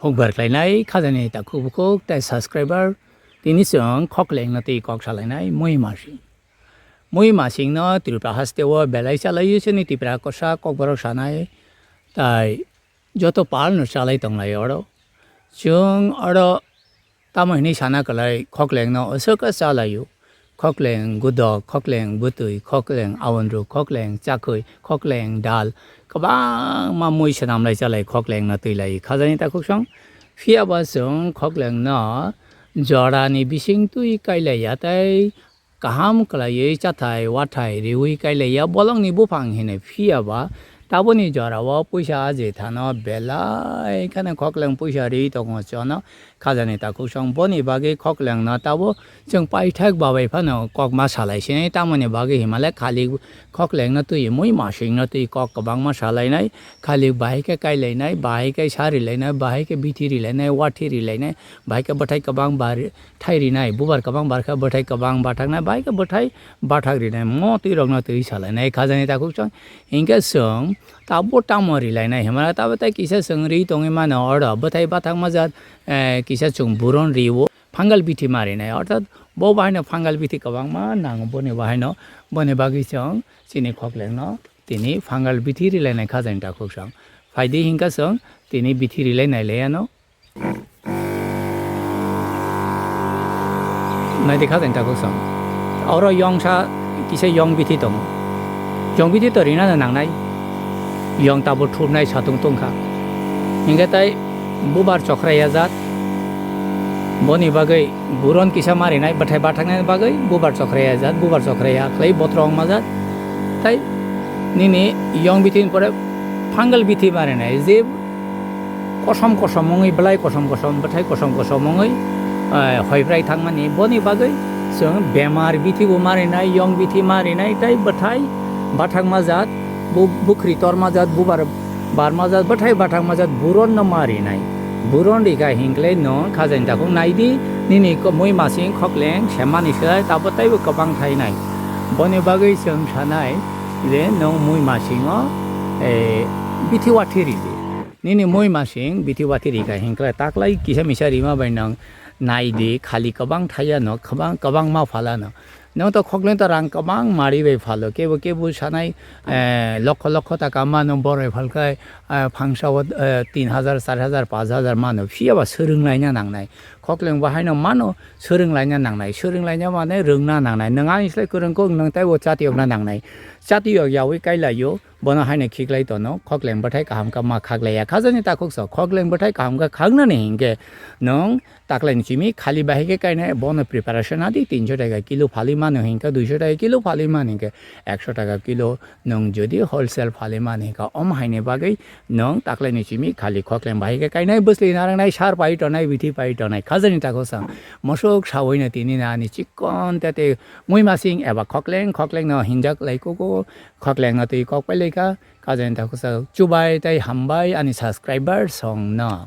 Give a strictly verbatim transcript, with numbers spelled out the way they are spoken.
Hukbar khlainai khajani takhuk bukhuk tei subscriber, tini chwng khoklengno twi kok salainai mui masing. Mui masingno Tripura hasteo belai chalaio chini Tripura kosa kokborok sanai, tai joto palno chalai tonglai oro. Chwng oro tamo hinwi sana kwlai khoklengno aswk chalaio. Khokleng gudok, khokleng bwtwi, khokleng awanru, khokleng chakhwi, khokleng dal, kwbangma mui swnamlai chalai khoklengno twilai khajani takhuk song. Phiya ba chwng khoklengno jorani bising twi kailaiya tei kaham kwlaiwi chathai wathai riwi kailaiya bolongni buphang hinwi. Phiya ba taboni jorao puisa aje thano belai kheno khokleng puisa ri tongo chono. Khajani takhuk song boni bagwi khoklengno tabo chwng paithak babai phano kok ma salai sinai, tamoni bagwi himalai khali khoklengno twi mui masingno twi kok kwbangma salainai, khali bahai khe kailainai, bahai khe sarilainai, bahai khe bithi rilainai, wathi rilainai, bahai khe bwthai kwbang bar thai rinai, bubar kwbang bar khe bwthai kwbang bathaknai, bahai khe bwthai bathak rinai, mo twi rokno twi salainai khajani takhuk song. Hinkhe chwng tabo tamo rilainai himala tabo tei kisa chwng ri tongwi mano oro bwthai bathakma jat, eh, kisa chwng buron rio fungal bithi marinai, orthat bo bahaino fungal bithi kwbangma nango, boni bahaino, boni bagwi chwng chini khoklengno tini fungal bithi rilainai khajani takhuk song. Phaidi hinkha chwng tini bithi rilainai le ano. Naidi khajani takhuk song. Oro yongsa kisa yong bithi tongo. Yong bithi to rinano nangnai. Yong tabuk thupnai satung tongkha. Hinkhe tai bubar chokhraiya jat. Boni bagwi buron kisa marinai, bwthai bathaknani bagwi bubar chokhraiya jat, bubar chokhraiya khlai bothro wngma jat. Tai nini yong bithi ni pore fungal bithi marinai, je kosom kosom wngwi, belai kosom kosom, bwthai kosom kosom wngwi, eh, hoiprai thangmani. Boni bagwi chwng bemar bithi bo marinai, yong bithi marinai, tei bwthai bathakma jat, bu-, bukhri torma jat, bubar barma jat, bwthai bathakma jat, buron no marinai. Buron rikha hinkhlai no khajani takhuk naidi, nini ko-, mui masing khokleng semmani slai tabo teibo kwbang thainai. Boni bagwi chwng sanai je nwng mui masingo, eh, bithi wathi ridi. Nini mui masing bithi wathi rikha hinkhlai taklai kisa misa rima bai nwng naidi, khali kwbang thaiya no, kwbang, kwbangma phalano. Nwng to khokleng to rang kwbang mari bai phalo, kebo kebo sanai, eh, lokho lokho taka mano boroi phalkhai, eh, phangsao, eh, tin hajar, char hajar, panch hajar mano, phiya ba swrwng laina nangnai. Khokleng bahaino mano swrwng laina nangnai, swrwng laina mane rwngna nangnai. Nwng ani slai kwrwng kok, nwng teibo chatiyokna nangnai. Chatiyok yaui kailaio, bono haino khiklai tono, khokleng bwthai kaham khe ma khaklaiya. Khajani takhuk so, khokleng bwthai kaham khe khaknani hinkhe nwng taklaini chimi khali bahai khe kainai, bono preparation adi, tinso taka kilo phalwi mano hinkhe, duiso taka kilo phalwi mano hinkhe, ekso taka kilo nwng jodi wholesale phalwi mano hinkhe, om haini bagwi nwng taklaini chimi khali khokleng bahai khe kainai, bwsli narwknai, sar pai tonai, bithi pai tonai, khajani takhuk so. Mosok saui no tini na ani chikon tete mui masing eba khokleng, khokleng no hinjak lai kuku, khokleng no twi kok pai lai kha, khajani takhuk so. Chubai tei hambai ani subscriber song no.